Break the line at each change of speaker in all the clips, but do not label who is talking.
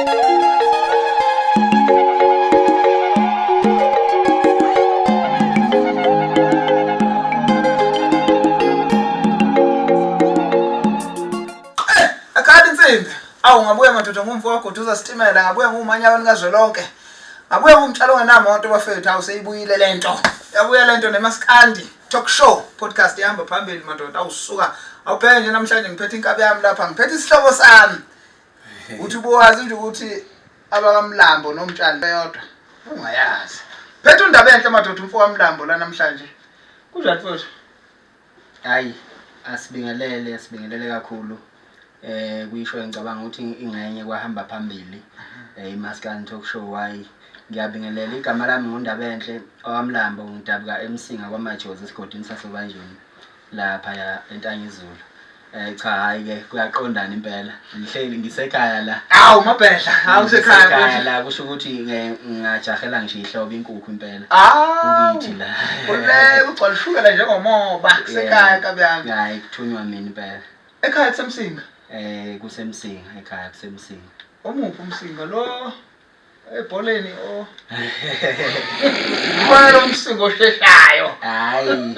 Akhala insimbi. Awu ngabuya madoda ngumfo wagoduza sitimela ngabuya ngumanyaweni kazwelonke. Ngabuya ngumtshalo ongenamoto bafethu awu seyibuyile lento. Yabuya lento nemaskandi talk show podcast ihamba phambili madoda awusuka. Awubheke nje namhlanje ngiphethe inkabi yami lapha ngiphethe isihlobo sami. Uthi ubuwazi nje ukuthi abakaMlambo nomtshali beyodwa. Ungayazi. Phethe undaba enhle madoda umfo kaMlambo la namhlanje. Kunjani mfowethu?
Hayi, asibingelele, sibingelele kakhulu. Kuyisho ngicabanga ukuthi ingxenye kwahamba phambili iMaskandi Talk Show. Hayi, ngiyabingelela. Igama lami nguNdabenhle owaMlambo, ngidabuka eMsinga kwaMajozi esigodini sasoBanjeni lapha eNtangizulu. Cha hayi ke kuyaqondana impela. Ngihleli ngisekhaya la.
Awu mabhedla, awu sekhaya
Ngisekhaya la kusho ukuthi ngingajahela ngisho ihlobo inkukhu impela.
Awu.
Kukithi la.
Kuleke ugcwala ushukela njengomoba kusekhaya nkabi yami.
Hayi kuthunywa mina impela.
Ekhaya kuseMsinga.
Kusemsinga ekhaya kusemsinga.
Omuphi umsinga lo? Ebholeni o. Ubona lo msinga osheshayo.
Hayi.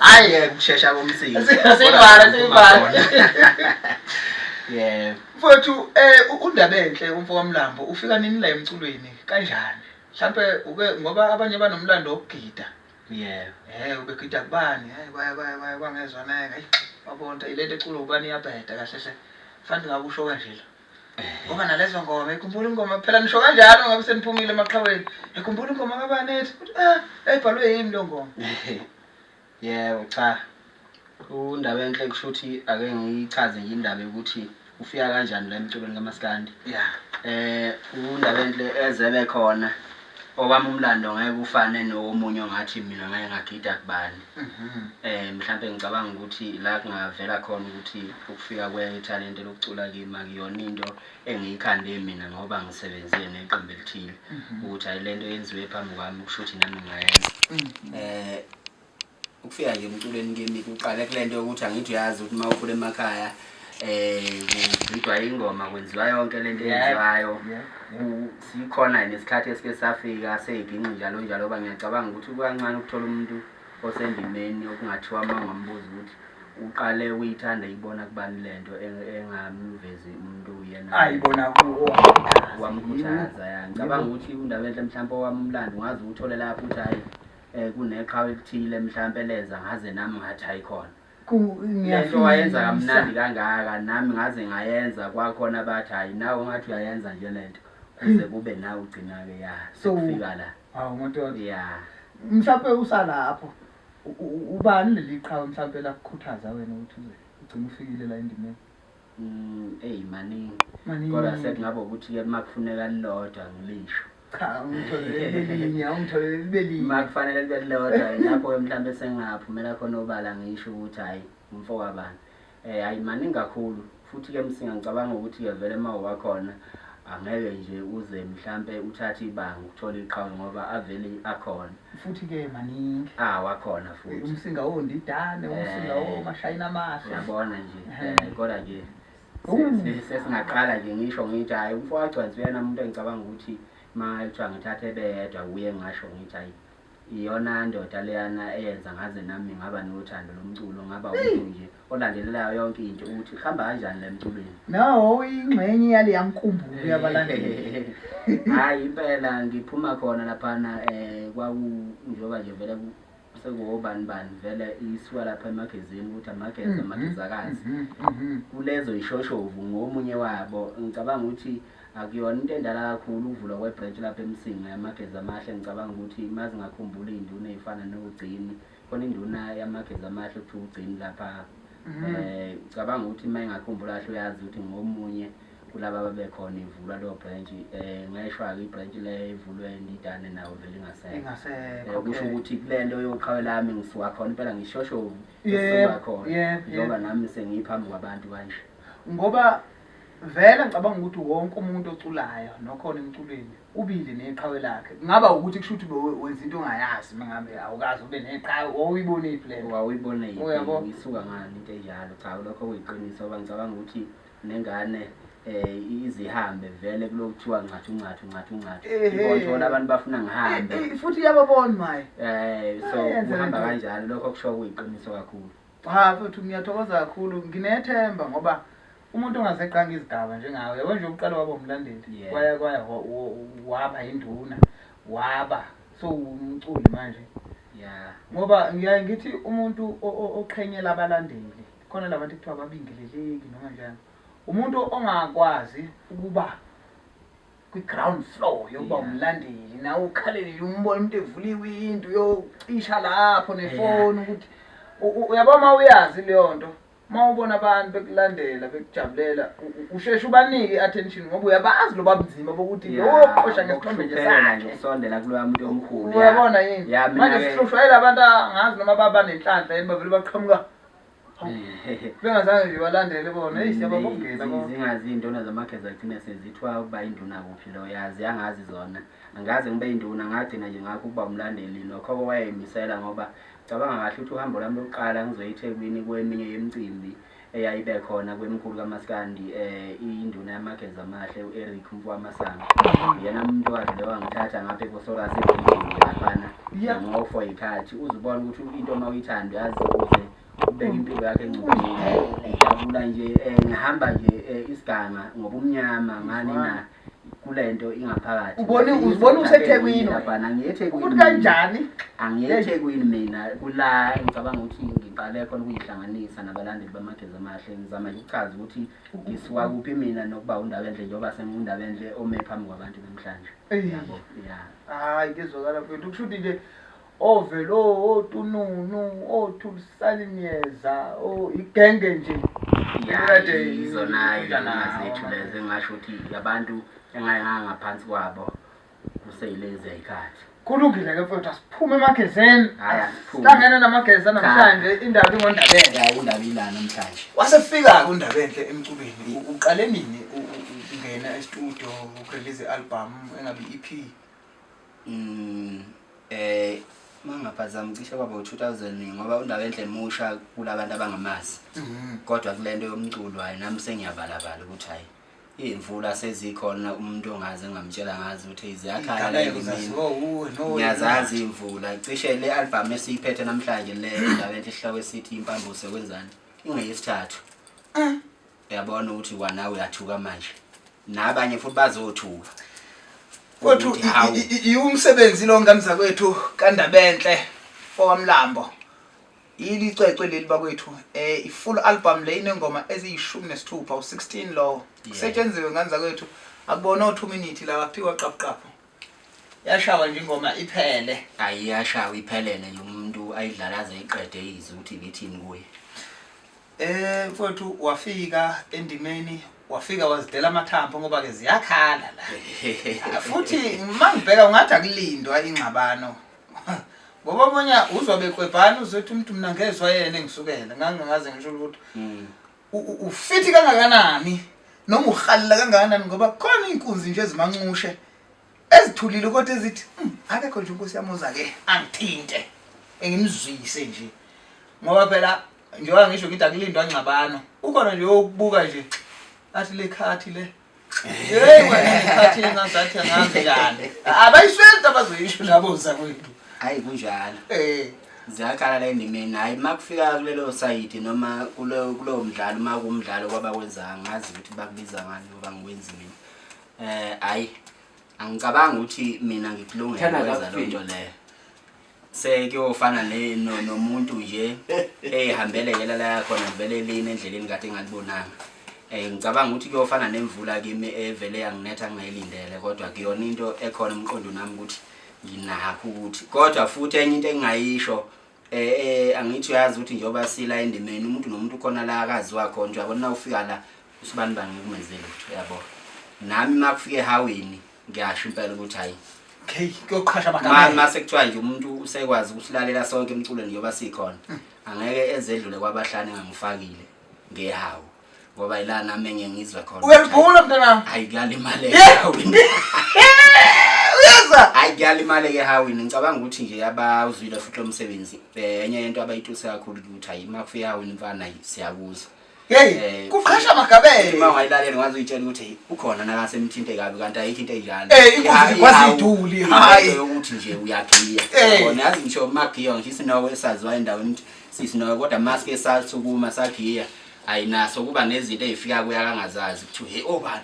Hayi.
Asiyeke ukushesha komsinga.
Asiyibala, asiyibala.
Yebo.
Mfowethu undaba enhle umfo kaMlambo ufika nini la emculweni kanjani? Mhlambe uke ngoba abanye banomlando wokugida.
Yebo.
Ubegida kubani? Kwaya kwaya kwaya kwangezwaneka. Hayi wabona ilento eculwa ubani iyabheda kahle hle. Fanele ngabe usho kanje la. Ngoba nalezo ngoma ikhumbula ingoma phela nisho kanjalo ngabe seniphumile emaqhaweni. Ikhumbula ingoma kabani ethi uthi ah yayibhalwe yimi lo ngoma.
Yebo cha. Undaba enhle kusho ukuthi ake ngiyichaze nje indaba yokuthi ufika kanjani la emculweni kaMaskandi.
Yeah.
Undaba enhle ezebe khona owami umlando ngeke ufane nowomunye ongathi mina ngeke ngagida kubani. Mhlambe ngicabanga ukuthi la kungavela khona ukuthi ukufika kwethalente lokucula kimi akuyona into engiyikhande mina ngoba ngisebenze neqembu elithile ukuthi hayi lento yenziwe phambi kwami kusho ukuthi nami ngingayenza. Ukufika nje emculweni kimi kuqale kulento yokuthi angithi uyazi ukuthi uma ukhula emakhaya kugidwa ingoma kwenziwa yonke lento eyenziwayo. Sikhona nesikhathi esike safika seyiginqi njalo njalo ngoba ngiyacabanga ukuthi kukancane ukuthola umuntu osendimeni okungathiwa uma ungambuza ukuthi uqale ukuyithanda ibona kubani lento engamvezi umuntu yena
ayibona kuwo
wamkhuthaza. Ya ngicabanga ukuthi undaba enhle mhlawumbe owami umlando ungaze uthole lapho ukuthi hayi kuneqhawe elithile mhlawumbe lenza ngaze nami ngathi hayi khona lento wayenza kamnandi kangaka nami ngaze ngayenza kwakhona bathi hayi nawe ungathi uyayenza nje lento kuze kube nawe ugcina-ke ya sekufika la.
Hawu madoda.
Ya.
Mhlawumbe usalapho ubani leli qhawe mhlawumbe lakukhuthaza wena ukuthi uze ugcine ufikile la endimeni?
Eyi maningi. Kodwa sekungaba ukuthi-ke uma kufuneka lilodwa ngilisho.
Cha, ungitholele libe linye, ungitholele libe linye.
Uma kufanele libe lilodwa lapho-ke mhlawumbe sengingaphumela khona obala ngisho ukuthi hhayi umfo wabani. Hhayi maningi kakhulu futhi-ke Msinga ngicabanga ukuthi-ke vele uma uwakhona angeke nje uze mhlampe uthathe ibanga ukuthola iqhawe ngoba avele akhona.
Futhi-ke maningi.
Ah wakhona futhi.
Umsinga wondidane, umsinga womashayina amahle.
Uyabona nje kodwa nje sesingaqala nje ngisho ngithi hhayi umfo wagcwansi uyena umuntu engicabanga ukuthi uma kuthiwa ngithathe ebeyedwa uye ngasho ngithi hhayi iyona ndoda leyana eyenza ngaze nami ngaba nothando lomculo ngaba umuntu nje olandelelayo yonke into ukuthi kuhamba kanjani la emculweni.
No, ingxenye yaleya nkumbulo yabalandeli.
Hayi impela ngiphuma khona laphana kwaku njengoba nje vele sekuwobani bani vele isuka lapha emagezini ukuthi amageza amagezakazi. Kulezo ishoshovu ngomunye wabo ngicabanga ukuthi akuyona into endala kakhulu ukuvulwa kwebranch lapha eMsinga yamageza amahle. Ngicabanga ukuthi maze ngakhumbula iy'nduna ey'fana noGcini khona induna yamageza amahle kuthiwa uGcini lapha. Ngicabanga ukuthi uma engakhumbula kahle uyazi ukuthi ngomunye kulaba ababekhona ivulwa leyo branch. Ngeshwa-ke ibranch leyo ivulwe Ndidane nawo vele ingasekho.
Ingasekho.
Kusho ukuthi kule nto yoqhawe lami ngisuka khona impela ngishoshovu
Yebo,
esuka khona
yebo,
njengoba nami sengiphambi kwabantu kanje.
Ngoba vele ngicabanga ukuthi wonke umuntu oculayo nokhona emculweni ubile neqhawe lakhe. Kungaba ukuthi kusho ukuthi wenza into ongayazi mangabe awukazi ube neqhawe, wawuyibona iphi le nto?
Wawuyibona iphi?
Uyabo?
Isuka ngani into enjalo? Cha, lokho kuyiqiniso ngoba ngicabanga ukuthi nengane Izihambe vele kulokuthiwa ncathu ncathu ncathu ncathu.
Ehhe.
Ibonthola abantu bafuna ngihambe.
Futhi iyababona maye.
So
Ayenze
kuhamba
lento.
kanjalo, lokho kusho kuyiqiniso kakhulu.
Cha mfethu, ngiyathokoza kakhulu, nginethemba ngoba umuntu ongazeqanga izigaba njengawe, yabo nje, uqala waba umlandeli, kwaya kwaya waba induna, waba sowumculi manje. Ngoba ngiyaye ngithi umuntu oqhenyela abalandeli, khona labantu kuthiwa ababingeleleki noma njani, umuntu ongakwazi ukuba kwi-ground floor yokuba umlandeli, nawe ukhalele umbone umuntu evula iwindi, uyocisha lapho nefoni ukuthi uyabo, uma uyazi leyo nto, uma ubona abantu bekulandela bekujabulela, usheshe ubanike i-attention ngoba uyabazi loba bunzima bokuthi lo qosha ngesithombe nje
bokuhlupheka nje
sakhe.
Ukusondela kuloya muntu omkhulu.
Uyabona yini?
Ya, mina
Manje sihlushwayela abantu angazi noma baba nenhlanhla yini, bavele baqhamuka bengazange nje balandele bona. Eyi, siyababongela bona.
Zingazi iy'nduna zamageza gcine sezithiwa ukuba induna kuphi lo yazi angazi zona. Angaze ngibe induna, ngagcina nje ngakho ukuba umlandeli. Nokho-ke wayeyimisela ngoba cabanga kahle ukuthi uhambo lwami lokuqala ngizoya eThekwini kweminye yemicimbi eyayibe khona kwemkhulu kaMaskandi, induna yamageza amahle u-Eric Mfowamasango. Yena umuntu owavele wangithatha ngapha eVosloorus ebridgini laphana ngo-4 yikhathi. Uzubona ukuthi into uma uyithanda uyazi ukuze ubeke impilo yakho engcupheni. Ngijabula nje, ngihamba nje isiganga ngobumnyama ngani na kule nto ingaphakathi.
Uzibona useThekwini wena?
Laphana ngiye eThekwini.
Ukuthi kanjani?
Angiye eThekwini mina, kula ngicabanga ukuthi ngiqale khona ukuyihlanganisa nabalandeli bamageza amahle. Ngizama nje ukuchaza ukuthi ngisuka kuphi mina nokuba uNdabenhle, njengoba senginguNdabenhle ome phambi kwabantu namhlanje. Yabo, ya.
Hayi, kuyezwakala mfethu, kusho ukuthi nje ovelo otununu othulisani myeza o igenge nje.
Ya,
Kade
izona
ifunda
izona
nawo
zethu lezo engingasho ukuthi abantu engayengangaphansi kwabo kuseyilezi ey'khathi.
Kulungile-ke mfethu, asiphume emagezeni.
Hhayi, asiphume.
Sihlangene namageza namhlanje, indaba ingoNdabenhle.
Ya, indaba ila namhlanje.
Wasefika-ke uNdabenhle emculweni. Uqale nini ungena e-studio ukurelease i-album engabe i-EP?
Mangaphazami cishe kwaba u-2000 ngoba uNdabenhle musha kulabantu abangamazi. Kodwa kule nto yomculo hayi, nami sengiyavalavala ukuthi hayi, iy'mvula sezikhona, umuntu ongazi engamtshela ngazi ukuthi ziyakhala la
Iy'gameko
endimeni.
zaziwa uwe no
Ngiyazazi iy'mvula. Cishe le album esiyiphethe namhlanje le Ndabenhle isihloko esithi Impambuso kwenzani ingeyesithathu. Uyabona ukuthi kwanawe uyathuka manje, nabanye futhi bazothuka.
Mfowethu,
Ukuthi hawu.
Iwumsebenzi lo ngane zakwethu kaNdabenhle fowaMlambo. Yili icwecwe leli bakwethu, i-full album le inengoma eziyi-16, u-16 lowo. Kusetshenziwe ngane zakwethu, akubona o-2 minute la, kuthiwa qaphu qaphu, yashawa nje ingoma iphele.
Ayiyashawa iphelele nje, umuntu ayidlala aze ayiqede izwe ukuthi ibithini kuye.
Mfowethu, wafika endimeni, wafika wazidela amathambo ngoba ke ziyakhala la. Futhi mangibheka ungathi akulindwa ingxabano. Ngoba omunye uzwa bekwebhana, uzothi umuntu mina ngezwa yena engisukela, ngangingaze ngisho ukuthi ufithi kangakanani noma uhalela kangakanani, ngoba khona inkunzi nje ezimancushe ezithulile kodwa ezithi, akekho nje inkosi yamuza ke angithinte engimzwise nje." Ngoba phela njengoba ngisho ngithi akulindwa ngxabano, ukhona nje wokubuka nje athi le khathi le, hey wena, ikhathi engazathi angazi njani, abayisweli abazoyisho labo zakwethu.
Hayi, kunjalo. Ziyakhala la endimeni. Hhayi, uma kufika kulelo sayidi noma kulowo mdlalo, uma kuwumdlalo kwabakwenza, ngazi ukuthi bakubiza ngani ngoba ngikwenzi mina. Hhayi, angicabangi ukuthi mina ngikulungele
Thanda
ukwenza
kakufiki.
loo nto leyo. Sekuyofana nomuntu nje ey'hambele yena la yakhona vele lini endleleni kade engalibonanga. Ngicabanga ukuthi kuyofana nemvula kimi evele yanginetha ngingayilindele, kodwa kuyona into ekhona emqondweni wami ukuthi nginakho ukuthi, kodwa futhi enye into engingayisho, angithi uyazi ukuthi njengoba sila endimeni umuntu nomuntu khona la akaziwa khona nje, uyabona, ufika la usibani bani ngikumenze lutho, yabo. Nami uma kufika ehawini ngiyasho impela ukuthi hayi,
Okay, kuyoqhasha
ma
amagama.
Mase kuthiwa nje umuntu usekwazi ukusilalela sonke emculweni njengoba sikhona, angeke ezedlule kwabahlanu engangifakile ngehawu, ngoba yila nami engiye ngizwe khona ukuthi
Uyalibhula mntanami.
Hayi, kuyalimaleka ehawini.
Uyeza.
Hayi, kuyalimaleka ehawini. Ngicabanga ukuthi nje abawuzwile futhi lo msebenzi, enye yento abayituse kakhulu ukuthi hayi, uma kufika ehawini mfana, hayi, siyakuzwa.
Hey,
Eh,
kuqhasha amagabele.
Uma ungayilalela ungaze uyitshele ukuthi hey, ukhona nakasemthinte kabi kanti ayikho into enjalo.
Eh, inkunzi ikwazi iduli, hhayi.
Ukuthi nje uyagiya.
Eh.
Yabona yazi ngisho magiya ngisho isinoko esaziwa endaweni ukuthi sisinoko kodwa maske esasukuma sagiya ayinaso kuba nezinto ezifika kuya kangazazi kuthiwa hey obani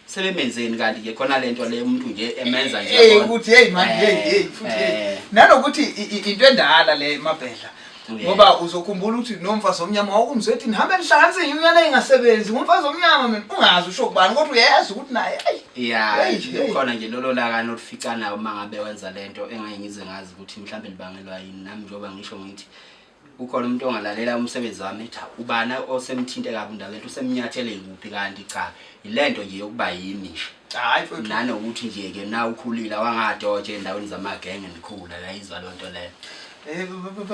sebemenzeni kanti ke khona lento le umuntu nje emenza nje
Eh
yabona.
ukuthi hey man hey
Eh,
hey futhi hey.
eh.
Nanokuthi into endala le mabhedla.
Yeah.
Ngoba uzokhumbula ukuthi nomfazi omnyama wawumzwe ethi nihambe nihlanganise inyunyana engasebenzi ngumfazi omnyama mina ungazi usho kubani kodwa uyezwa ukuthi naye ayi.
Ya,
Hey, hey.
khona nje lolo laka oluficanayo uma ngabe wenza lento engeke ngize ngazi ukuthi mhlawumbe libangelwa yini nami njengoba ngisho ngithi ukhona umuntu ongalalela umsebenzi wami ethi "Hawu, ubani osemthinte kabi undaba lento usemnyathele kuphi kanti cha yilento nje yokuba yimi nje
Hayi mfowethu.
nanokuthi nje ke na ukhulile wangadotshe endaweni zamagenge nikhula yayizwa lonto leyo
Eh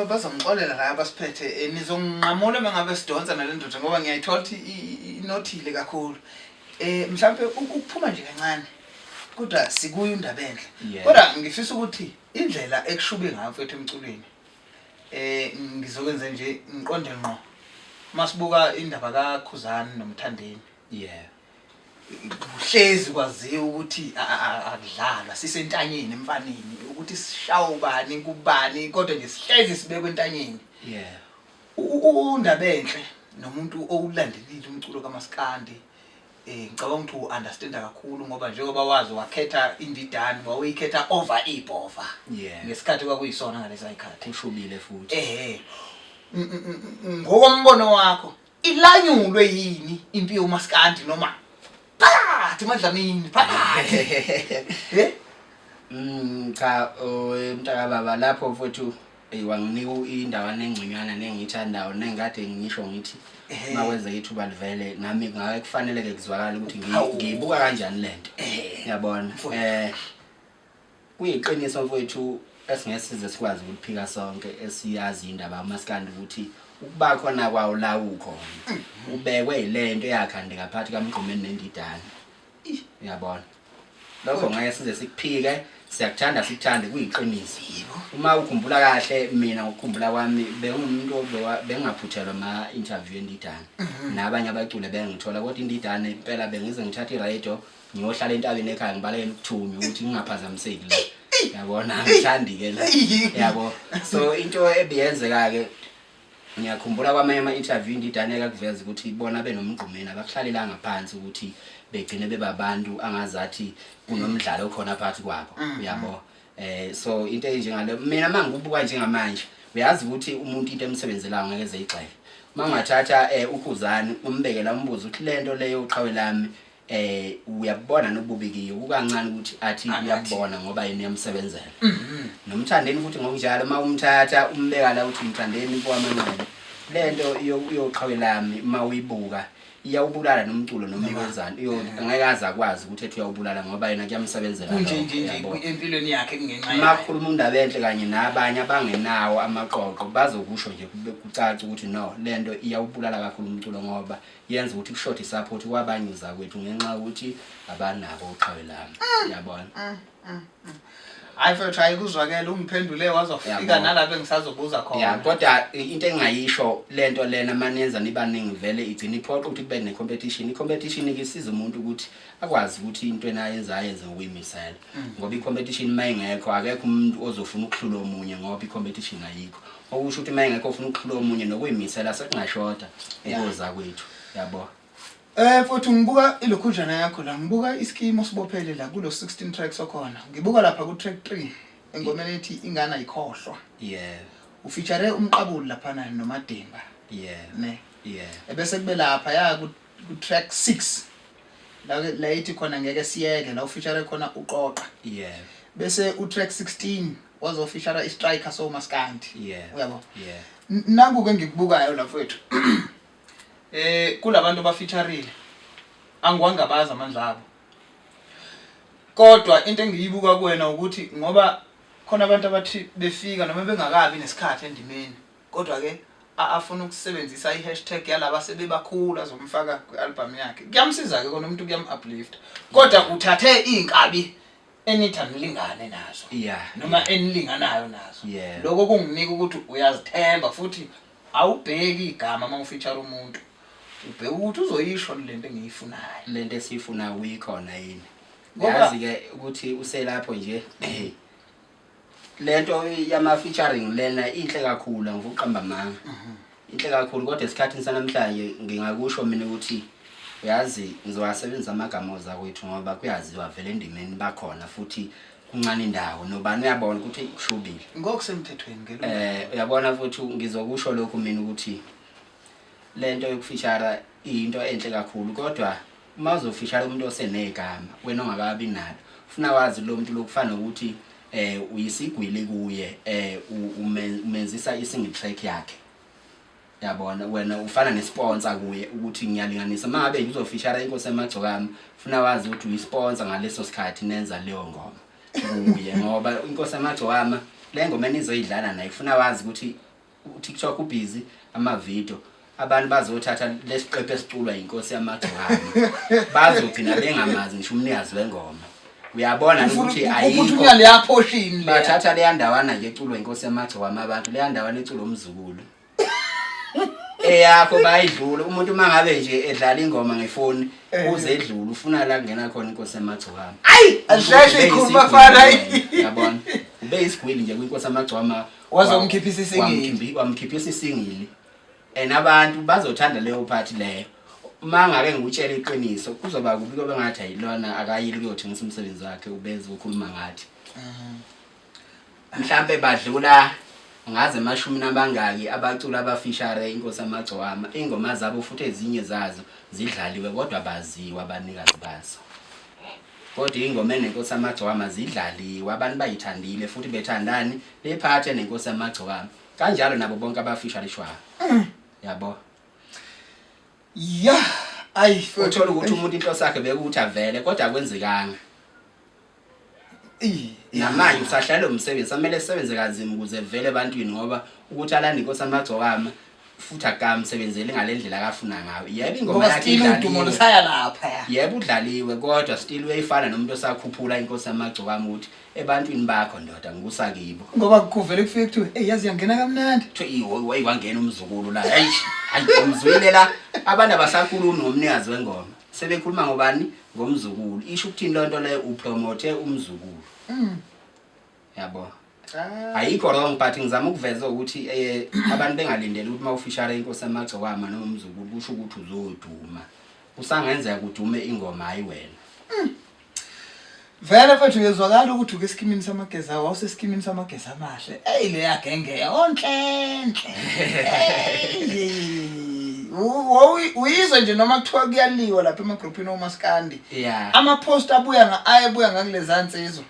bazongixolela la abasiphethe eh, nizonginqamula uma ngabe sidonsa nale ndoda ngoba ngiyayithola ukuthi inothile kakhulu. Eh mhlawumbe ukuphuma nje kancane. Kodwa sikuyo indaba enhle. Kodwa ngifisa ukuthi indlela ekushube ngayo mfethu emculweni eh ngizokwenza nje ngiqonde ngqo. Masibuka indaba kaKhuzani noMthandeni.
Yeah.
Kuhlezi kwaziwa ukuthi akudlalwa sisentanyeni emfaneni ukuthi sishawa ubani kubani kodwa nje sihlezi sibekwe entanyeni.
Yeah.
Undaba enhle nomuntu owulandelile umculo kaMaskandi eh ngicabanga ukuthi u-understanda kakhulu ngoba njengoba wazi wakhetha indidane wawuyikhetha over ibhova
Yeah.
ngesikhathi kwakuyisona ngalesa sikhathi
Kushubile futhi.
eh ngokombono wakho ilanyulwe yini impi yomaskandi noma phakathi madlamini phakathi eh
Cha mntaka baba lapho mfowethu eyi wanginika indawana engconywana nengiyithandayo nengikade ngisho ngithi
Ehhe.
uma kwenzeka ithuba livele nami ngabe kufanele-ke kuzwakale ukuthi
Hawu.
ngiyibuka kanjani le nto
Ehhe.
yabona
Mfowethu.
Kuyiqiniso mfowethu esingeke size sikwazi ukuliphika sonke esiyazi indaba kamaskandi ukuthi ukuba khona kwawo la ukhona ubekwe yile nto eyakhandeka phakathi kaMgqumeni nendidane uyabona lokho ngeke size sikuphike siyakuthanda sikuthande kuyiqiniso uma ukhumbula kahle mina ngokukhumbula kwami bengumuntu bengingaphuthelwa ama-interview endidane nabanye abaculi bengithola kodwa indidane impela bengize ngithathe iradio ngiyohlala entabeni ekhaya ngibalekele ukuthunywa ukuthi ngingaphazamiseki la yabona angithandi-ke la yabo so into ebiyenzeka-ke ngiyakhumbula kwamanye ama-interview indidane yakuveza ukuthi bona benoMgqumeni abakuhlalelanga phansi ukuthi begcine bebabantu angazathi kunomdlalo okhona phakathi kwabo uyabo so into enjengale mina mangikubuka njengamanje uyazi ukuthi umuntu into emsebenzelayo ngeke eze igxeke uma ungathatha uKhuzani umbekela umbuzo ukuthi lento leyo uqhawe lami uyabona nobubi kiyo kukancane ukuthi athi
Angathi.
uyabona ngoba yena uyamsebenzela noMthandeni futhi ngokunjalo uma umthatha umbeka la uthi uMthandeni mfowamanqele lento yoqhawe lami uma uyibuka iyawubulala nomculo noma ikwenzani angeke aze akwazi ukuthi ethi uyawubulala ngoba yena kuyamsebenzela
Kunje
lokho,
nje nje
yabo.
empilweni yakhe kungenxa
Uma
yayo.
kukhuluma undaba enhle kanye nabanye abangenawo amaqoqo bazokusho nje kube kucace ukuthi no lento iyawubulala kakhulu umculo ngoba yenza ukuthi kushode isupport kwabanye zakwethu ngenxa yokuthi abanabo uqhawe lami uyabona
Hayi mfethu hayi kuzwakele ungiphendule wazofika
Yabo.
nalapho engisazobuza
ya
khona.
kodwa into engingayisho lento lena maniyenza nibaningi vele igcina iphoqa ukuthi kube ne-competition i-competition ke isiza umuntu ukuthi akwazi ukuthi into enayenza ayenze ngokuyimisela ngoba i-competition uma ingekho akekho umuntu ozofuna ukuhlula omunye ngoba i-competition ayikho okusho ukuthi uma ingekho ofuna ukuhlula omunye nokuyimisela sekungashoda ukuza kwethu yabo
Mfowethu ngibuka ilokhunjana yakho la ngibuka iskimu osibophele la kulo 16 tracks okhona. Ngibuka lapha ku track 3 engomeni ethi ingane ayikhohlwa.
Yeah
Ufeature umqabuli laphana noMadimba
yeah
ne.
Yeah
Ebese kube lapha ya ku ku track 6 la la ithi khona ngeke siyeke la ufeature khona uqoqa.
Yeah
Bese u track 16 wazofeature i-striker so maskandi.
Yeah.
Uyabo?
Yeah
Nanku ke ngikubukayo la mfowethu. Kulabantu abafeatureile angiwangabazi amandla abo. Kodwa into engiyibuka kuwena ukuthi ngoba khona abantu abathi befika noma bengakabi nesikhathi endimeni kodwa ke afuna ukusebenzisa i-hashtag yalaba sebebakhulu azomfaka kwi-album yakhe. Kuyamsiza ke kona umuntu kuyam-uplift. Kodwa uthathe iy'nkabi enithi anilingane nazo.
Yeah.
Noma enilinganayo nazo.
Yeah.
Lokho kunginika ukuthi uyazithemba futhi awubheki igama uma ufeature umuntu. Ubheke ukuthi uzoyisho lento engiyifunayo.
Lento esiyifunayo uyikhona yini?
Ngoba-
Yazi ke ukuthi uselapho nje lento yama featuring lena inhle kakhulu, angivuqamba manga. Inhle kakhulu, kodwa esikhathini sanamhlanje ngingakusho mina ukuthi uyazi ngizowasebenzisa amagama ozakwethu ngoba kuyaziwa vele endimeni bakhona, futhi kuncane indawo nobani uyabona ukuthi kushubile.
Ngokusemthethweni ke lo.
Uyabona futhi ngizokusho lokhu mina ukuthi lento yokufeature into enhle kakhulu, kodwa uma uzofeature umuntu osenegama wena ongakabi nalo, ufuna wazi lo muntu lokufana nokuthi uyisigwili kuye, umenzisa i-single track yakhe, yabona. Wena ufana nesponsor kuye, ukuthi ngiyalinganisa uma ngabe uzofeature Inkosi Yamagcokama, ufuna wazi ukuthi uyisponsor ngaleso sikhathi nenza leyo ngoma kuye, ngoba Inkosi Yamagcokama le ngoma enizoyidlala naye, ufuna wazi ukuthi uTikTok ubusy, amavideo abantu bazothatha lesiqephu esiculwa inkosi yamagcokama, bazogcina bengamazi ngisho umnikazi wengoma, uyabona ukuthi
ukuthi
ayikho
unyale portion le.
Bathatha leya ndawana nje eculwa inkosi yamagcokama abantu, leya ndawana eculwa umzukulu eyakho bayidlula. Umuntu uma ngabe nje edlala ingoma ngefoni uze edlule, ufuna la kungena khona inkosi yamagcokama.
Ayi, asheshe ikhuluma fana.
Yabona, ube isigwili nje kwinkosi yamagcokama.
Waze wamkhiphisa isingle.
Wamkhiphisa isingle and abantu bazothanda leyo part leyo. Uma ngake ngikutshela iqiniso, kuzoba kubi kobe ngathi ayilona akayili kuyothengisa umsebenzi wakhe, ubeze ukhuluma ngathi mhlambe badlula ngaze emashumi nabangaki abaculi abafeature inkosi amagcokama, ingoma zabo futhi ezinye zazo zidlaliwe kodwa baziwa abanikazi bazo, kodwa ingoma enenkosi amagcokama zidlaliwe, abantu bayithandile futhi bethandani lephathe nenkosi amagcokama, kanjalo nabo bonke abafeaturishwayo, yabo.
Ya, ayi.
Uthola ukuthi umuntu inhloso yakhe bekuthi avele, kodwa akwenzekanga. Namanje usahlala umsebenzi, samele sisebenze kanzima ukuze vele ebantwini, ngoba ukuthi alande inkosi amagcokama futhi akamsebenzeli ngale ndlela akafuna ngayo. Yebo, ingoma
Ngoba
yakhe
still udumo
idlaliwe.
lusaya lapha ya.
Yebo, udlaliwe, kodwa still uyayifana nomuntu osakhuphula inkosi yamagcokama ukuthi ebantwini bakho ndoda ngikusakibo.
Ngoba kuvele kufike kuthiwe, "Hey, yazi yangena kamnandi."
Kuthiwe iwe wangena umzukulu la, hayi hayi, umzwile la. Abantu abasakhulumi ngomnikazi wengoma, sebekhuluma ngobani? Ngomzukulu. Isho ukuthini loo nto leyo? Upromote umzukulu, yabo. Ayikho wrong, but ngizama ukuveza ukuthi abantu bengalindeli ukuthi uma ufeature inkosi yamagcokama noma umzukulu kusho ukuthi uzoduma. Kusangenzeka udume ingoma, hayi wena.
Vele mfethu, uyezwakala ukuthi uke esikimini samageza, wawusesikimini samageza amahle. Eyi, leya genge onhlenhle. Eyi, uyizwe nje noma kuthiwa kuyaliwa lapha emagrupini omaskandi. Ama-post abuya ayebuya ngakuleza nsizwa.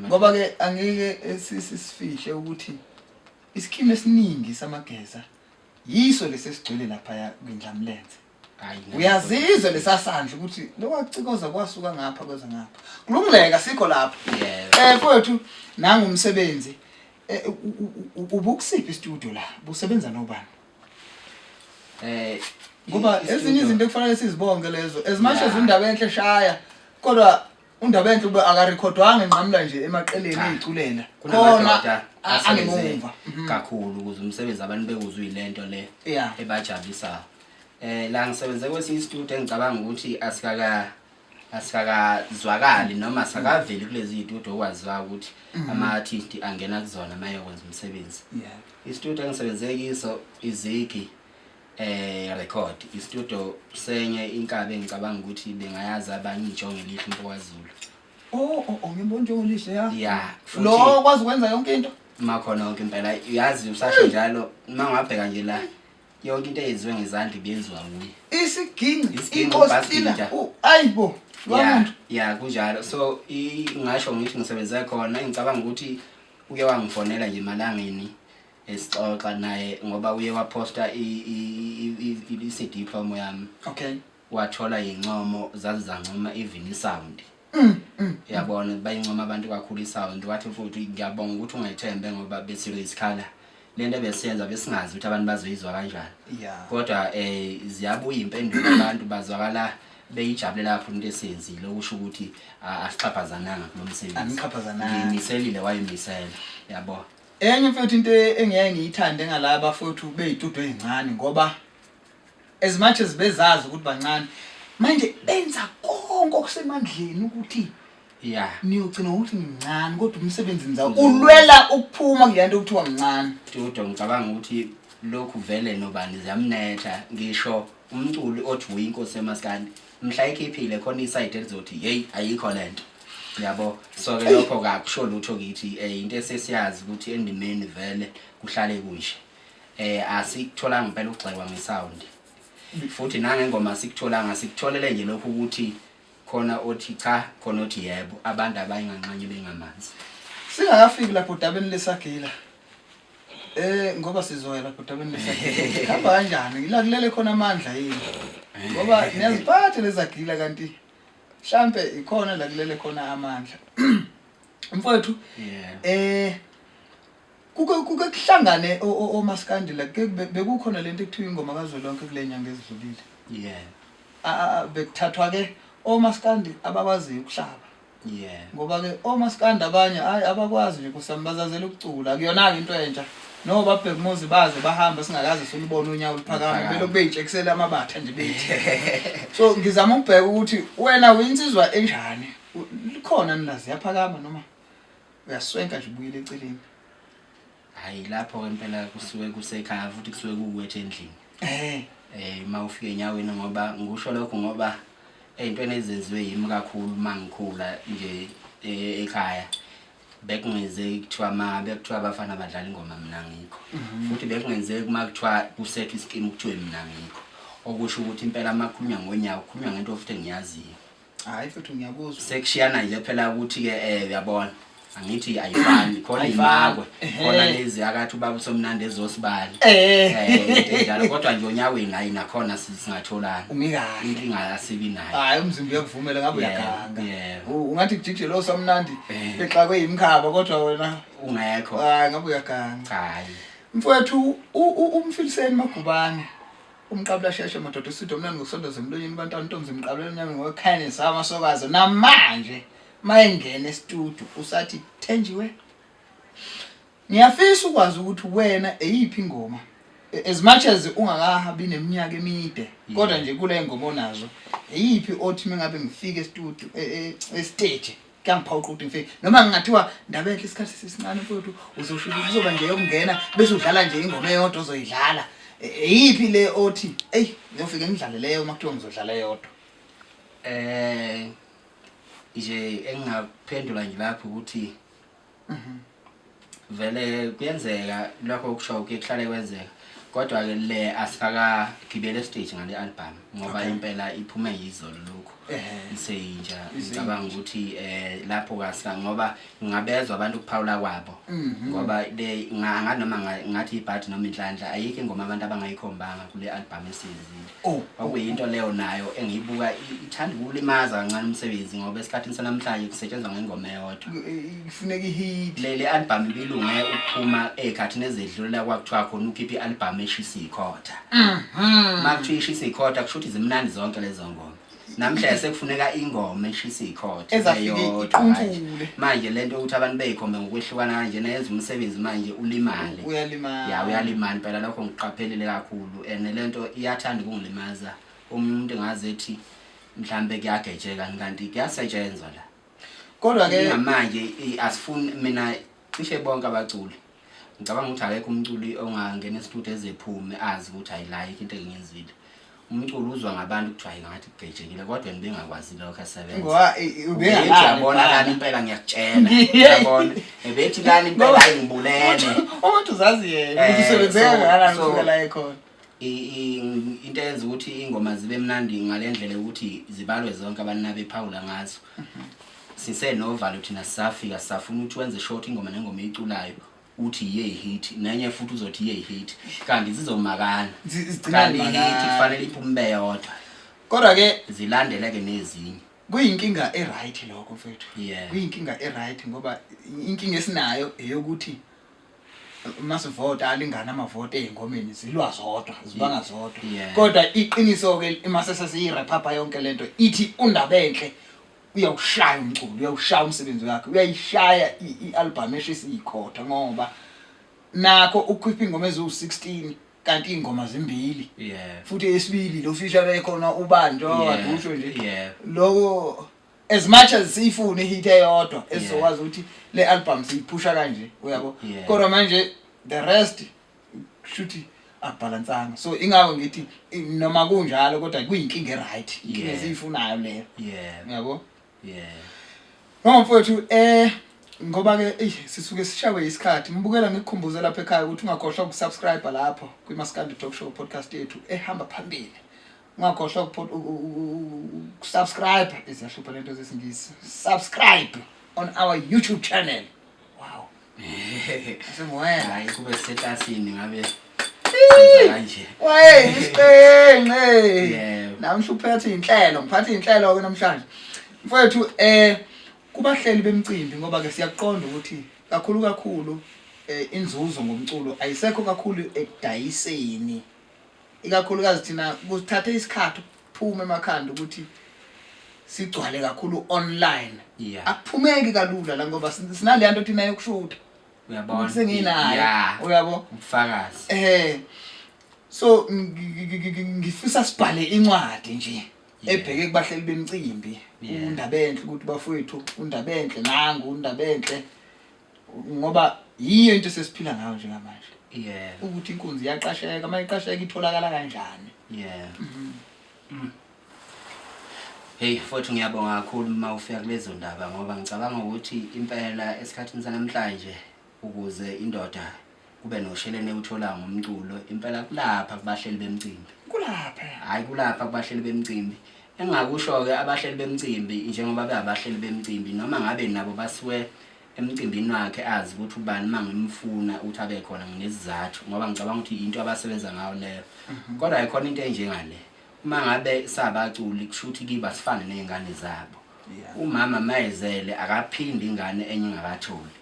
Ngoba ke angike sisifihle ukuthi isikimi esiningi samageza yiso lesi esigcwele lapha kwindlamlenze.
Hayi.
Uyazizwa lesasandla ukuthi lokwacikoza kwasuka ngapha kweza ngapha. Kulungileka sikho lapho.
Yebo.
Mfowethu, nangu umsebenzi. Ubukusiphi istudio la? Busebenza nobani? Ngoba ezinye izinto ekufanele sizibonge lezo. As much as undaba enhle shaya, kodwa undaba enhle ube akarekhodwanga enqamula nje emaqeleni
Cha.
eziculela.
Kunamadoda asebenze
angemumva.
Kakhulu ukuze umsebenzi abantu bekuzwe lento le ebajabulisayo. La ngisebenze kwesinye istudio engicabanga ukuthi asikakazwakali noma asikakaveli kulezi zitudio okwaziwa ukuthi ama-artist angena kuzona uma eyokwenza umsebenzi. Istudio engisebenze kiso izigi record, istudio senye inkabi engicabanga ukuthi bengayazi abanye, ijonge lihle umfokaZulu.
Oh, ngibona njengolihle ya.
Ya, futhi
Lo kwazi ukwenza yonke into.
Makhona yonke impela, uyazi usasho njalo, uma ungabheka nje la yonke into eyenziwe ngezandla ibiyenziwa nguye.
Isiginci,
Isiginci,
ikostina.
ubhasi
Ayibo, lo
Ya,
muntu.
ya, kunjalo. So ngingasho ngithi ngisebenze khona, ngicabanga ukuthi uke wangifonela nje emalangeni esixoxa naye, ngoba uye waposta i-CD promo yami. Wathola incomo, zaze zancoma even isound. Yabona, bayincoma abantu kakhulu isound. Wathi futhi ngiyabonga ukuthi ungayithembe, ngoba besiyisikhala lento ebesiyenza, besingazi ukuthi abantu bazoyizwa kanjani. Kodwa ziyabuya impendulo, abantu bazwakala beyijabulela kakhulu into esiyenzile, okusho ukuthi asixhaphazananga kulo msebenzi.
Anixhaphazananga.
Ngimiselile, wayimisela, yabo.
Enye mfethu into engiyaye ngiyithande ngalaba futhi beyitudio ezincane, ngoba As much as bezazi ukuthi bancane manje benza konke okusemandleni ukuthi niyogcina ngokuthi ngincane, kodwa umsebenzi nizawo ulwela ukuphuma kule nto okuthiwa mncane.
Dudo, ngicabanga ukuthi lokhu vele nobani ziyamnetha, ngisho umculi othi uyinkosi emaskandi mhla ekhiphile khona isayidi elizothi hey ayikho lento, yabo. So ke lokho kakusho lutho kithi, into esesiyazi ukuthi endimeni vele kuhlale kunje. Asikutholanga impela ukugxekwa ngesound, futhi nangengoma sikutholanga, sikutholele nje lokhu ukuthi khona othi cha, khona othi yebo, abantu abayinganxanye bengamanzi.
Singakafiki lapho odabeni lesagila, ngoba sizoya lapho odabeni lesagila, hamba kanjani ila kulele khona amandla yini, ngoba niyaziphatha lezagila, kanti mhlambe ikhona la kulele khona amandla, mfowethu? Kuke kuhlangane omaskandi la, kuke bekukhona lento ekuthiwa ingoma kazwelonke kule nyanga ezidlulile. Bekuthathwa ke omaskandi abakwaziyo ukuhlaba. Ngoba ke omaskandi abanye hayi abakwazi nje kusami, bazazela ukucula, akuyona-ke into entsha. No babhekumuzi baze bahamba singakaze silubone unyawo luphakama, belokhu beyitshekisela amabatha nje bethi. So ngizama ukubheka ukuthi wena uyinsizwa enjani, likhona nilazi yaphakama noma uyaswenka nje ubuyele eceleni?
Hayi, lapho ke impela kusuke kusekhaya, futhi kusuke kuwethe endlini. Uma ufika enyaweni, ngoba ngikusho lokho ngoba ey'ntweni ezenziwe yimi kakhulu uma ngikhula nje ekhaya, bekungenzeki kuthiwa ma bekuthiwa abafana badlala ingoma mina ngikho, futhi bekungenzeki uma kuthiwa kusethwa iskimu kuthiwe mina ngikho, okusho ukuthi impela uma kukhulunywa ngonyawo kukhulunywa ngento futhi engiyaziyo.
Hayi mfethu, ngiyakuzwa.
Sekushiyana nje phela ukuthi-ke uyabona angithi ayifani khona.
Ayifani.
Imakwe khona lezi akathi ubaba usomnandi ezosibali into enjalo, kodwa nje onyaweni hayi nakhona singatholana.
Umi kahle.
Inkinga asibi nayo.
Hayi, umzimba uyakuvumela ngabe uyaganga. Ungathi kujikije lo somnandi bexakwe yimkhaba, kodwa wena
ungekho.
Hayi, ngabe uyaganga.
Hayi.
Mfowethu, umfiliseni Magubane, umqabula sheshe madoda, usido mnandi ngokusondeza emlonyeni bantwana, intombi zimqabulela emnyameni ngokukhanyisa amasokazo. Namanje mayengena estudio usathi Thenjiwe, ngiyafisa ukwazi ukuthi wena eyiphi ingoma, as much as ungakahabi neminyaka emide, kodwa nje kule ngoma onazo, eyiphi othi mengabe ngifike estudio, estage, kuyangiphoqa ukuthi ngifike, noma ngingathiwa ndaba enhle isikhathi sisincane mfowethu, uzosho ukuthi kuzoba nje yokungena bese udlala nje ingoma eyodwa ozoyidlala, eyiphi le othi eyi ngiyofike ngidlale leyo uma kuthiwa ngizodlala eyodwa?
Nje engingaphendula nje lapho ukuthi vele kuyenzeka lokho okusho, kuye kuhlale kwenzeka, kodwa ke le asikakagibele stage ngale album ngoba impela iphume yizolo lokhu, iseyintsha. Ngicabanga ukuthi lapho kasika ngoba ngingabezwa abantu ukuphawula kwabo, ngoba le noma ngathi ibhadi noma inhlanhla, ayikho ingoma abantu abangayikhombanga kule album esiyenzile. Okuyinto leyo nayo engiyibuka ithanda ukulimaza kancane umsebenzi, ngoba esikhathini sanamhlanje kusetshenzwa ngengoma eyodwa.
Kufuneka ihit.
Le album ibilunge ukuphuma ey'khathini ezedlule, kwakuthiwa khona ukhipha i-album eshisa ikhotha. Uma kuthiwa ishisa ikhotha kusho ukuthi zimnandi zonke lezo ngoma. Namhlanje sekufuneka ingoma eshisa ikhotha
Ezafike
eyodwa
iqunfule.
manje. Manje lento yokuthi abantu beyikhombe ngokwehlukana kanjena yenza umsebenzi manje ulimale.
Uyalimala.
Ya, uyalimala impela, lokho ngiqaphelile kakhulu, and lento iyathanda ukungilimaza. Omunye umuntu engaze ethi mhlambe kuyagejeka, kanti kuyasetshenzwa la.
Kodwa ke
Njengamanje asifuni, mina cishe bonke abaculi, ngicabanga ukuthi akekho umculi ongangena esitudio ezephume azi ukuthi ayilayikho into engiyenzile. Umculo uzwa ngabantu kuthiwa hayi ngathi kugejekile, kodwa yena bengakwazi lokho esebenza.
Ngoba
Ubethi uyabona lana impela ngiyakutshela, uyabona ebethi lana impela hayi ngibulele.
Umuntu uzazi yena ukuthi usebenzeka kangakanani ukufika la ekhona.
Into eyenza ukuthi ingoma zibe mnandi ngale ndlela ukuthi zibalwe zonke abantu nabephawula ngazo, sisenovalo thina, sisafika sisafuna ukuthi wenze short ingoma nengoma eyiculayo uthi iye hit, nenye futhi uzothi iye hit, kanti zizomakana.
Zigcina
Kanti
zimakana.
ihit kufanele iphume yodwa,
Kodwa ke
zilandeleke nezinye.
Kuyinkinga e-right lokho mfethu. Kuyinkinga e-right, ngoba inkinga esinayo eyokuthi masivota alingana amavoti ey'ngomeni, zilwa zodwa, zibanga zodwa. Kodwa iqiniso-ke mase sesiyi-wrap up yonke lento ithi uNdabenhle uyawushaya umculo, uyawushaya umsebenzi wakhe, uyayishaya i-album eshisa iyikhotha, ngoba nakho ukukhipha ingoma eziwu-16. Kanti iy'ngoma zimbili.
Yeah.
Futhi eyesibili lo feature bekhona ubani njengoba
Yeah,
kade usho nje.
yeah.
Loko as much as siyifuna i-hit eyodwa esizokwazi ukuthi le album siyiphusha kanje uyabo.
Yeah.
Kodwa manje the rest kushuthi akubhalansanga. So ingakho ngithi noma kunjalo kodwa kuyinkinga e-right. Inkinga
Yeah.
esiyifunayo leyo.
Yeah.
Uyabo?
Yeah.
No mfowethu ngoba ke eyi sisuke sishawe isikhathi ngibukela ngikukhumbuze lapha ekhaya ukuthi ungakhohlwa ukusubscribe lapho kwiMaskandi Talk Show podcast yethu ehamba phambili. Ungakhohlwa ukusubscribe iziyahlupha lento zesingisi. Subscribe on our YouTube channel. Wow. Sengiwena.
Hayi kube seklasini ngabe senza kanje.
Wey isiqenqe.
Yebo.
Nami uphethe inhlelo, ngiphathe inhlelo ke namhlanje. Mfowethu kubahleli bemicimbi ngoba ke siyaqonda ukuthi kakhulu kakhulu inzuzo ngomculo ayisekho kakhulu ekudayiseni. Ikakhulukazi thina kuthathe isikhathi ukuphuma emakhanda ukuthi sigcwale kakhulu online.
Yeah.
Akuphumeki kalula la ngoba sinale nto thina yokushutha.
Uyabona.
Ukuthi senginayo.
Yeah.
Uyabo?
Ubufakazi.
So ngifisa sibhale incwadi nje
Yeah.
ebheke kubahleli bemicimbi
Yeah.
undaba enhle ukuthi bafowethu undaba enhle nangu undaba enhle ngoba yiyo into sesiphila ngayo njengamanje
Yeah.
ukuthi inkunzi iyaqasheka uma iqasheka itholakala kanjani.
Yeah. Hey mfowethu ngiyabonga kakhulu uma ufika kulezo ndaba ngoba ngicabanga ukuthi impela esikhathini sanamhlanje ukuze indoda kube nosheleni ewuthola ngomculo impela kulapha kubahleli bemicimbi.
Kulapha.
Hayi kulapha kubahleli bemicimbi. Engingakusho ke abahleli bemicimbi njengoba beabahleli bemicimbi noma ngabe nabo basuke emcimbini wakhe azi ukuthi ubani mangimfuna ukuthi abe khona nginesizathu ngoba ngicabanga ukuthi into abasebenza ngayo leyo. Kodwa ayikhona into enjengale. Uma ngabe sabaculi kusho ukuthi kiba sifane nezingane zabo.
Yeah.
Umama mayezele akaphindi ingane enye ingakatholi.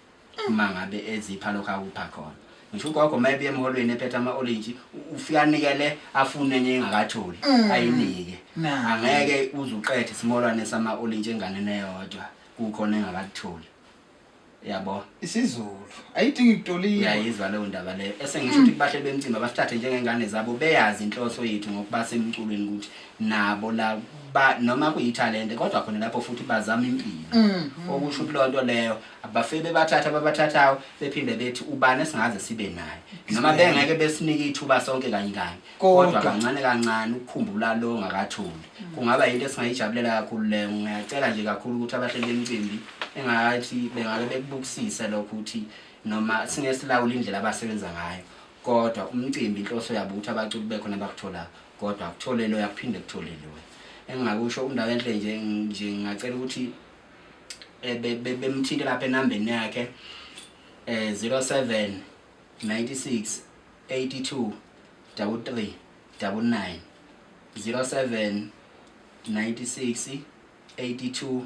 Uma ngabe ezipha lokho akupha khona. Ngisho ugogo maybe emholweni ephethe ama-orange ufika anikele afune enye engakatholi ayinike.
Na.
Angeke uze uqethe isimolwane sama-orange enganeni eyodwa kukhona engakakutholi. Yabo.
IsiZulu ayidingi kutoliwa.
Uyayizwa leyo ndaba leyo. Esengisho ukuthi kubahleli bemicimbi abasithathe njengengane zabo beyazi inhloso yethu ngokuba semculweni ukuthi nabo la ba noma kuyithalente kodwa khona lapho futhi bazama impilo. Okusho ukuthi lonto leyo abafike bebathatha ababathathayo bephinde bethi ubani esingaze sibe naye. Noma bengeke besinike ithuba sonke kanye kanye.
Kodwa.
Kodwa kancane kancane ukukhumbula lo ongakatholi. Kungaba into esingayijabulela kakhulu leyo. Ngiyacela nje kakhulu ukuthi abahleli bemicimbi engathi bengake bekubukisise lokho ukuthi noma singesilawula indlela abasebenza ngayo kodwa umcimbi inhloso yabo ukuthi abaculi bekhona abakutholayo kodwa akuthole loyo akuphinde kuthole loyo. Engingakusho undawo enhle nje nje ngingacela ukuthi bemthinte lapha enambeni yakhe 07 96 82 33 99 07 96 82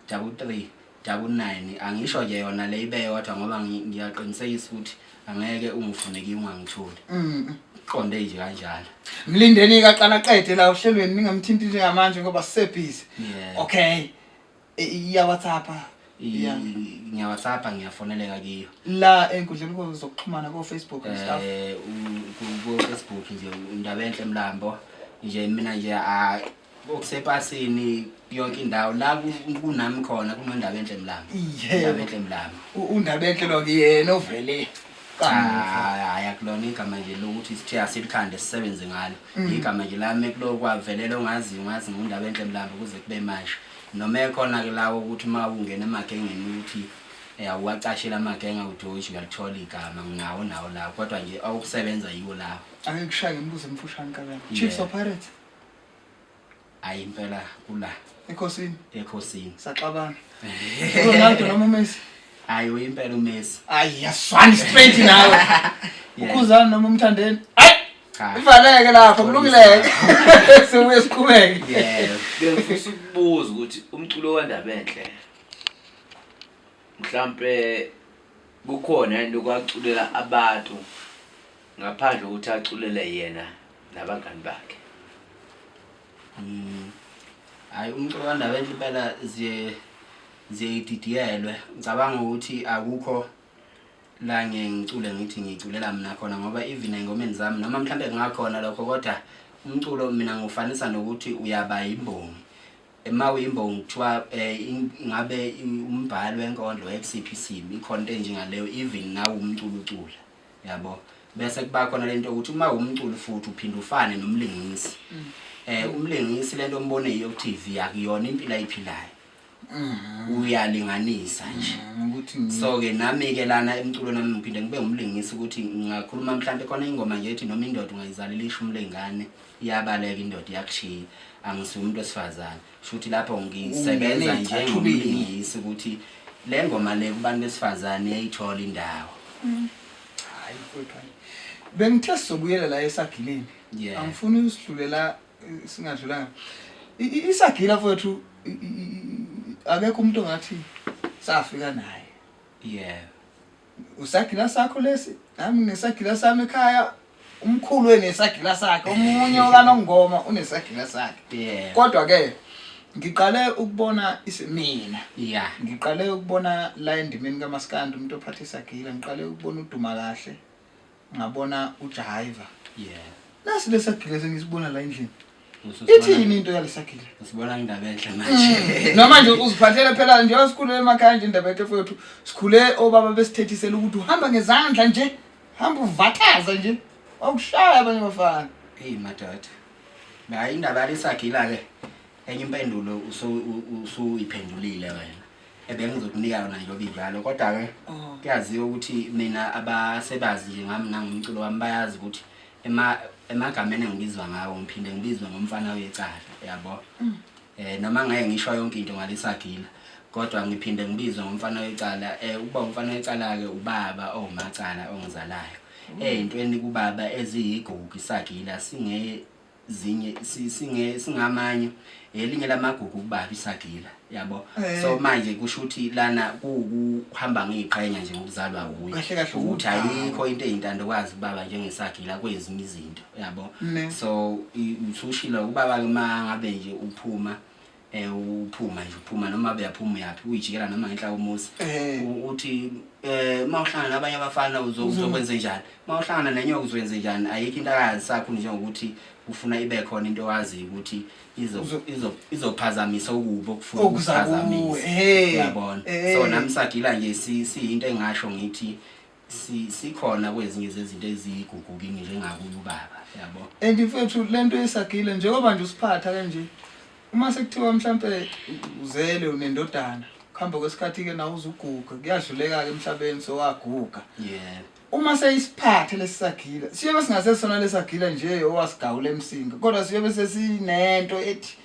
33 99. Angisho nje yona le ibe yodwa ngoba ngiyaqinisekisa ukuthi angeke ungifune kimi ungangitholi. Qonde nje kanjalo.
Mlindeni kaqala qede la ohlelweni ningamthinti njengamanje ngoba sisebhizi.
Yeah.
Okay. Iya WhatsApp. Yeah.
Ngiya WhatsApp ngiyafoneleka kiyo.
La enkundleni zokuxhumana ko Facebook and stuff.
Ku Facebook nje undaba enhle Mlambo nje mina nje okusepasini yonke indawo la kunami khona kunondaba enhle Mlambo.
Yebo.
Undaba enhle Mlambo.
Undaba enhle lo kuyena ovele.
Cha hayi akulona igama nje lokuthi sithe asilikhande sisebenze ngalo. Igama nje lami kulokwavelela ongaziyo ngazi ngundaba enhle Mlambo kuze kube manje. Noma ekhona ke lawo ukuthi uma ungena emagengeni ukuthi awuwacashela amagenge awudoji uyalithola igama nginawo nawo lawo kodwa nje awukusebenza yiwo lawo.
Ake kushaye ngemibuzo emfushane kabela.
Yeah.
Chiefs or Pirates?
Hayi impela kula
Ekhosini.
ekhosini.
Saxabana. Ronaldo noma uMessi?
Hayi uyimpela uMessi.
Hayi yaswani straight nawe.
Yeah.
Ukhuzani noma umthandeni? Hayi
Cha.
ivaleke lapho kulungileke. Sibuye siqhubeke.
Yeah.
Ngifisa ukubuza ukuthi umculo wandaba enhle mhlambe kukhona yini lokwaculela abantu ngaphandle kokuthi aculele yena nabangani bakhe?
Hayi umculo wandaba enhle impela ziye ziyididiyelwe. Ngicabanga ukuthi akukho La ngiye ngicule ngithi ngiculela mina khona ngoba even engomeni zami noma mhlambe kungakhona lokho kodwa umculo mina ngiwufanisa nokuthi uyaba yimbongi. Uma uyimbongi kuthiwa eh, ngabe umbhali wenkondlo ekusiphi isimo ikhona into enjengaleyo even nawe umculo ucula yabo bese kuba khona lento ukuthi uma umculo futhi uphinde ufane nomlingisi mm. eh umlingisi lento ombone yiyo ku TV akuyona impilo ayiphilayo mm. uyalinganisa nje mm, ukuthi so ke nami ke lana emculweni nami ngiphinde ngibe ngumlingisi ukuthi ngingakhuluma mhlambe khona ingoma nje ethi noma indoda ungayizalela ishumi lengane iyabaleka indoda iyakushiya angisuye umuntu wesifazane shuthi lapho ngisebenza njengomlingisi ukuthi le ngoma le kubantu besifazane iyayithola indawo
mm. hayi mfowethu hayi bengithe sizobuyela la esagileni
yeah.
angifuni usidlulela eh, singadlulanga isagila mfowethu akekho umuntu ongathi safika naye
yeah
usagila sakho lesi nami nginesagila sami ekhaya umkhulu enesagila sakhe omunye okanongoma unesagila sakhe
yeah.
kodwa ke ngiqale ukubona mina
yeah
ngiqale ukubona la endimeni kaMaskandi umuntu ophatha isagila ngiqale ukubona uduma kahle ngabona uJaiva
yeah
nasi lesagila sengisibona la endlini ithini into yalesagila
usibona indaba enhle manje
mm. noma nje uziphathele phela njengoba sikhule emakhaya nje indaba ethu mfowethu sikhule obaba besithethisela ukuthi uhamba ngezandla nje hamba uvathaza nje okushaya abanye abafana
eyi madoda hayi indaba yalesagila ke enye impendulo usuyiphendulile wena ebengizokunika yona njengoba injalo kodwa-ke
oh.
kuyaziwa ukuthi mina abasebazi nje ngami nangomculo wami bayazi ukuthi emagameni engibizwa ngawo ngiphinde ngibizwe ngomfana wecala yabo mm. eh noma ngeke ngisho yonke into ngalesagila kodwa ngiphinde ngibizwe ngomfana wecala eh ukuba umfana wecala ke ubaba owumacala ongizalayo mm. eyintweni kubaba eziyigugu isagila singe zinye singe singamanye elinye lamagugu kubaba isagila yabo
eh.
so manje kusho ukuthi lana kuwukuhamba ngiyiqhenya nje ngokuzalwa wuye
Kahle kahle
ukuthi
uwuphawu.
ayikho into eyintandokazi kubaba njengesagila kwezinye izinto yabo
Ne.
so usushilo ubaba ke uma ngabe nje uphuma eh uphuma nje uphuma noma beyaphuma uyaphi uyijikela noma ngenhla komuzi
Eh.
uthi eh uma uhlangana nabanye abafana uzokwenza njani uma uhlangana nenyoka uzokwenza njani ayikho into akayazi sakho njengokuthi ufuna ibe khona into owaziyo ukuthi izophazamisa okubi okufuna
Okuza kuwe,
ukuphazamisa
eh,
uyabona
eh.
so nami sagila nje siyinto engasho ngithi sikhona kwezinye zezinto eziyigugu kimi njengakuye ubaba yabo
And mfethu lento yesagile njengoba nje usiphatha kanje uma sekuthiwa mhlampe uzele unendodana kuhamba kwesikhathi ke nawe uzuguga kuyadluleka ke emhlabeni sowaguga
yeah
Uma seyisiphathe lesisagila siyobe singasesona lesagila nje owasigawula emsinga kodwa siyobe sesinento ethi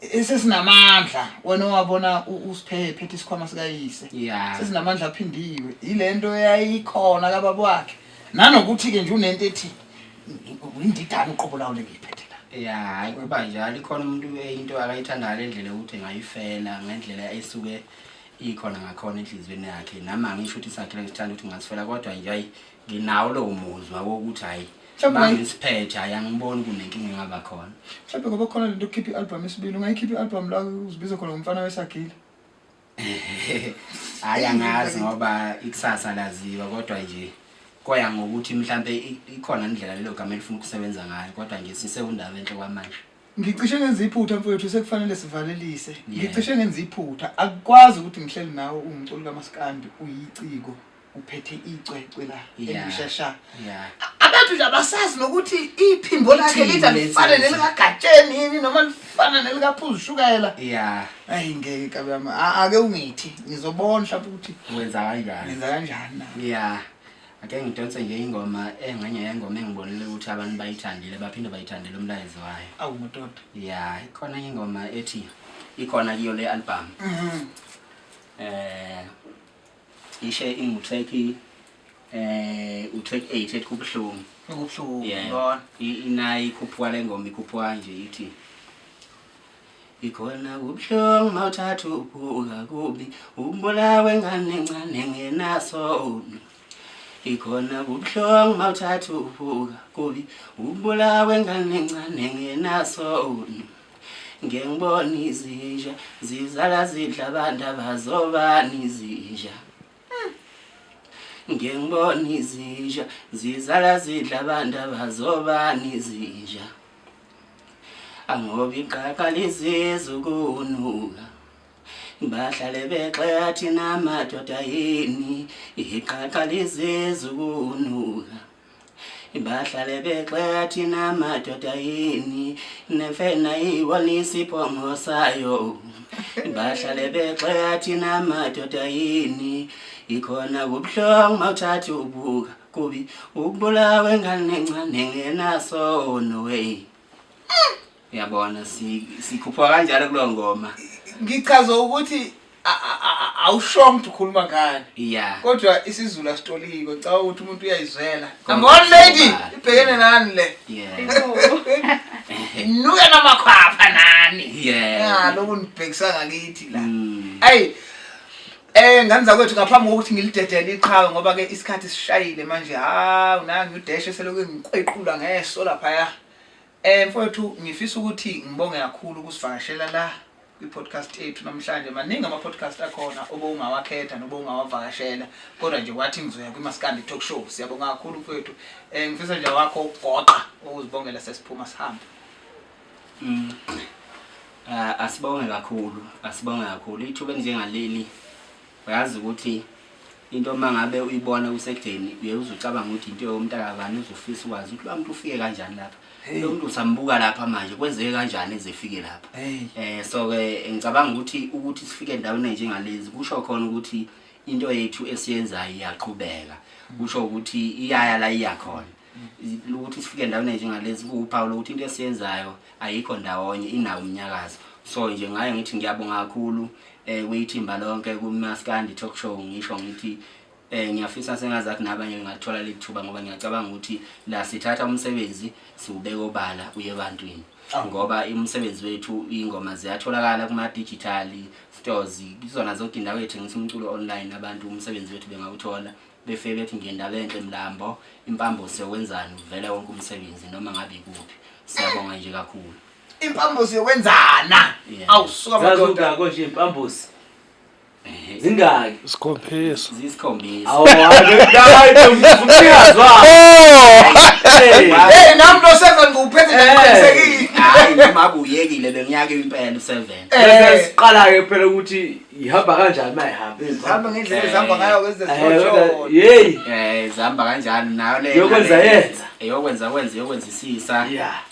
esesinamandla wena owabona uSiphephe ethi isikhwama sikayise
yeah
sesinamandla aphindiwe ilento eyayikhona kababa wakhe nanokuthi-ke nje unento ethi indidane uqobo lawo lengiyiphethe la
ya hayi kuba njalo ikhona umuntu into akayithandayo le ndlela yokuthi engayifela ngendlela esuke ikhona ngakhona enhliziyweni yakhe nami angisho ukuthi sakhile ngisithanda ukuthi ngasifela kodwa nje hayi nginawo lowo muzwa wokuthi hayi
Mhlawumbe ungayi-
mangisiphethe hayi angiboni kunenkinga engaba khona
mhlawumbe ngoba khona lento yokukhipha i-album esibili ungayikhipha i-album la uzibiza khona ngomfana wesagila
hayi angazi ngoba ikusasa laziwa kodwa nje koya ngokuthi mhlampe ikhona indlela lelo gama elifuna ukusebenza ngayo kodwa nje sisewundaba enhle kwamanje
Ngicishe ngenza iphutha mfowethu sekufanele sivalelise.
Yeah.
Ngicishe ngenza iphutha. Akukwazi ukuthi ngihleli nawe uwumculi kaMaskandi uyiciko uphethe icwecwe la
Yeah.
elishasha.
yeah
Abantu nje abasazi nokuthi iphimbo lakhe
Ithini
lithi alifane
lesi?
nelikaGatsheni yini noma lifana nelikaphuzu shukela.
yeah
Ayi ngeke kabi yami. Ake ungithi ngizobona mhlawumbe ukuthi
wenza kanjani
ngenza kanjani na.
yeah Ake ngidonse nje ingoma engxenye yengoma engibonile ukuthi abantu bayithandile baphinde bayithandele umlayezo wayo.
Awu madoda.
Ya, ikhona enye ingoma ethi ikhona kuyo le album.
Mhm.
Eh ishe ingu-track u-track 8 ethi kubuhlungu.
Kubuhlungu.
Yeah.
Ngibona.
Inayi ikhuphuka le ngoma ikhuphuka nje ithi Ikhona kubuhlungu mawuthatha ubuka kubi ubulawe ngane encane ngenasono Ikhona kubuhlungu mawuthatha ubuka kubi ubulawe ngane encane ngenasono Ngeke ngibone izinja zizala zidla abantu abazobani izinja. Ngike ngibona izinja zizala zidla abantu abazobani izinja. Angoba iqaqa lizizwa ukunuka. Bahlale bexeka thina madoda yini iqaqa lizizwa ukunuka. Bahlale bexeka thina madoda yini nemfena ibona isiphongo sayo. Bahlale bexeka thina madoda yini ikhona kubuhlungu mawuthatha ubuka kubi ukubulawa engane encane ngenasono wey. Uyabona sikhuphuka kanjalo kulo ngoma.
Ngichaza ukuthi awushongo ukuthi ukhuluma ngani.
Yeah.
Kodwa isiZulu asitoliko, ngicabanga ukuthi umuntu uyayizwela. Number one lady, ibhekene nani le?
Yeah.
Nuka namakhwapha nani.
Yeah.
Ya lokhu nibhekisa ngakithi la.
Mm.
Ayi ngane zakwethu ngaphambi kokuthi ngilidedele iqhawe ngoba ke isikhathi sishayile manje ha unangi udeshe selokhu ngikwequla ngeso laphaya. Mfowethu ngifisa ukuthi ngibonge kakhulu ukusivakashela la kwi-podcast yethu namhlanje. Maningi ama-podcast akhona obowungawakhetha nobowungawavakashela kodwa nje wathi ngizoya kwiMaskandi Talk Show. Siyabonga kakhulu mfowethu. Ngifisa nje wakho ukugoqa ukuzibongela sesiphuma sihambe.
Asibonge kakhulu, asibonge kakhulu. Ithuba elinjengaleli uyazi ukuthi into uma ngabe uyibona kusekudeni uye uzucabanga ukuthi into yomntakabani uzofisa ukwazi ukuthi lo muntu ufike kanjani lapha. Lo muntu usambuka lapha manje kwenzeke kanjani eze efike lapha. So ke ngicabanga ukuthi sifike endaweni enjengalezi kusho khona ukuthi into yethu esiyenzayo iyaqhubeka. Kusho ukuthi iyaya la iya khona. Ukuthi sifike endaweni enjengalezi kuwuphawu lokuthi into esiyenzayo ayikho ndawonye inawo umnyakazo. So nje ngaye ngithi ngiyabonga kakhulu kuyithimba lonke kuMaskandi Talk Show ngisho ngithi ngiyafisa sengazathi nabanye ngingathola leli thuba ngoba ngiyacabanga ukuthi la sithatha umsebenzi siwubeka obala uye ebantwini. Ngoba umsebenzi wethu ingoma ziyatholakala kuma digital stores kuzona zonke indawo ethengisa umculo online abantu umsebenzi wethu bengawuthola befike bethi ngendaba enhle Mlambo impambosi yokwenzani uvele wonke umsebenzi noma ngabe ikuphi. Siyabonga nje kakhulu.
Impambosi yokwenzana. Awusuka madoda.
Zazungako nje impambosi. Zingaki?
Isikhombisa.
Zisikhombisa.
Awu hayi umnikazi wakho.
Hey nami lo 7 ngiwuphethe ngiqinisekile.
Hayi noma abuyekile bengiyake impela u7.
Bese siqala ke phela ukuthi ihamba kanjani mayihambe.
Zihamba ngendlela ezihamba ngayo kwezezithotsho.
Hey.
Zihamba kanjani nayo le.
Yokwenza yenza.
Eyokwenza kwenza yokwenzisisa.
Yeah.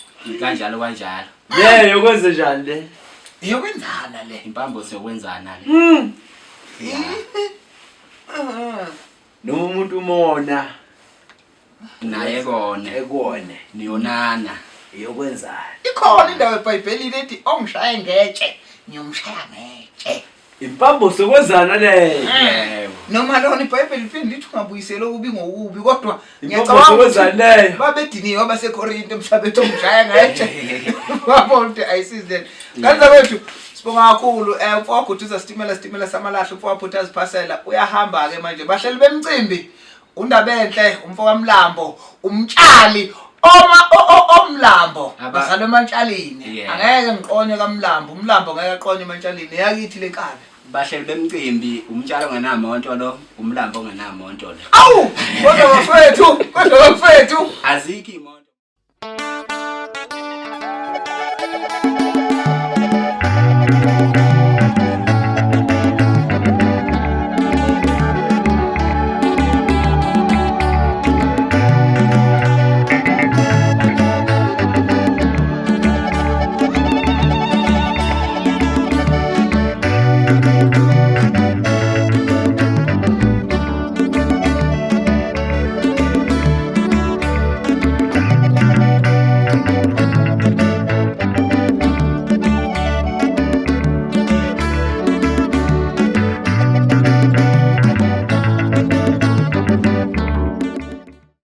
Kanjalo kanjalo.
Le yokwenza njani le?
Yokwenzana le.
Impambosi yokwenzana le.
Noma umuntu umona
Naye kone.
ekone
Niyonana.
yokwenzana.
Ikhona indawo eBhayibhelini ethi ongishaye ngetshe ngiyomshaya ngetshe.
Impambosi yokwenzana le.
Yebo.
Noma lona iBhayibheli liphinde lithi ungabuyiseli okubi ngokubi kodwa
Impambosi
ngiyacabanga
yokwenzana leyo.
babediniwe abaseKorinte mhla bethi ongishaya ngetshe. Babona ukuthi ayisizi lento. Ngane zakwethu sibonga kakhulu umfowethu sitimela sitimela samalahle umfowethu aziphasela uyahamba ke manje bahleli bemcimbi uNdabenhle umfo kaMlambo umtshali oma omlambo bazalwe emantshalini angeke ngiqonye kaMlambo umlambo ngeke aqonye emantshalini yakithi lenkabi
bahleli bemcimbi umtshalo ongenamonto lo umlambo ongenamonto lo.
Awu kodwa bafethu kodwa bafethu
azikho imoto.